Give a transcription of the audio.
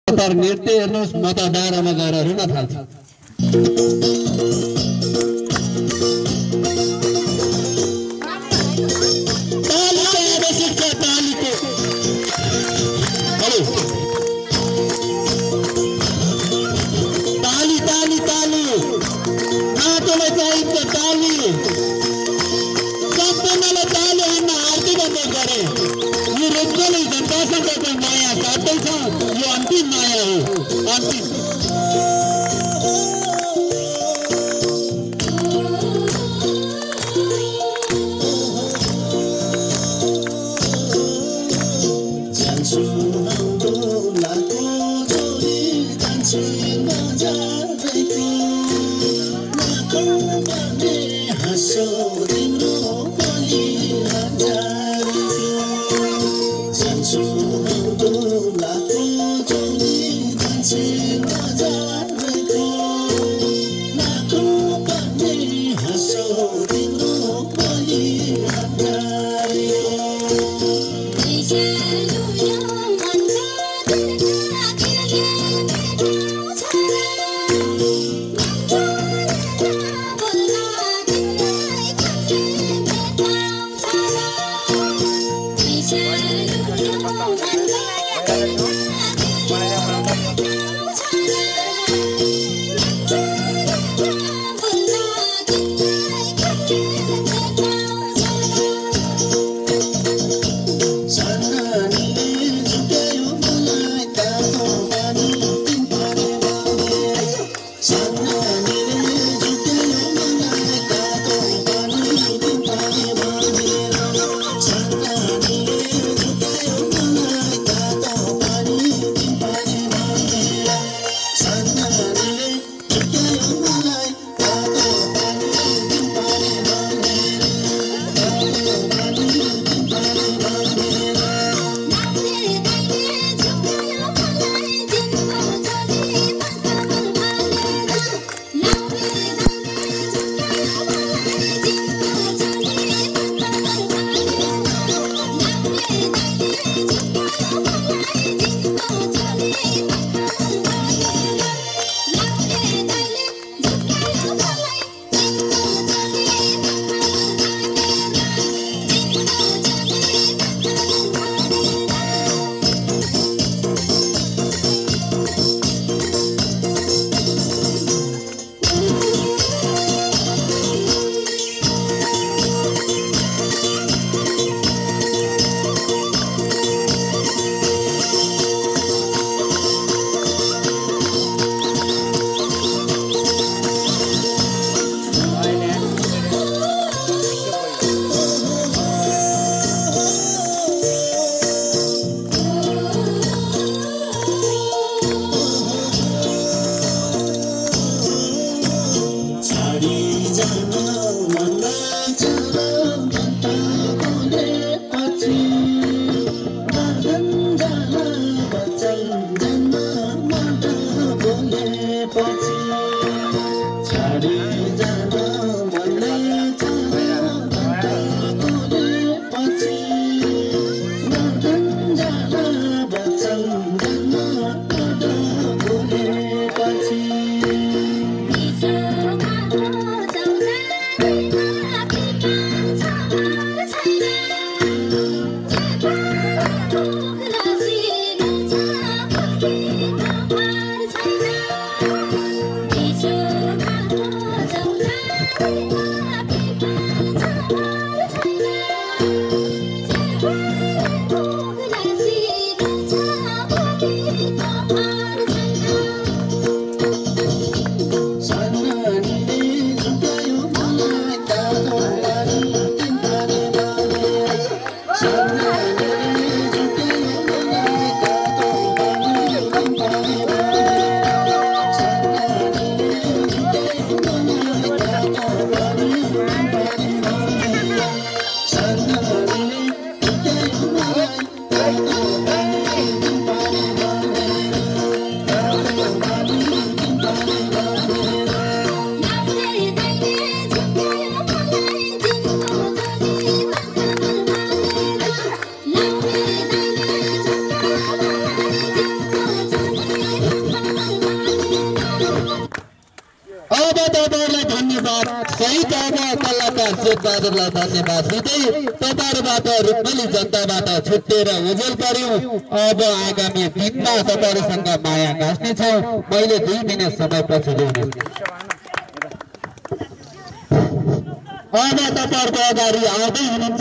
तर नृत्य हेर्नुहोस् म त डाँडामा गएर रुन थाल्छु तालीको आवश्यक छ तालीको हेलो ताली ताली ताली नाचोलाई चाहिन्छ ताली सम्पूर्णलाई ताली हान्न हार्दिक अनुरोध गरे यो रोजगारी जनतासँगको माया साथै छ यो अन्तिम माया हो अन्तिम तपाईँहरूलाई धन्यवाद सहित अब कलाकार शेखबहादुरलाई धन्यवाद दिँदै तपाईँहरूबाट रुक्मली जनताबाट छुट्टिएर ओझेल पर्यौं। अब आगामी दिनमा तपाईँहरूसँग माया गाँच्नेछौँ। मैले 2 मिनेट समय पछि ल्याउने। अब तपाईँहरूको अगाडि आउँदै हुनुहुन्छ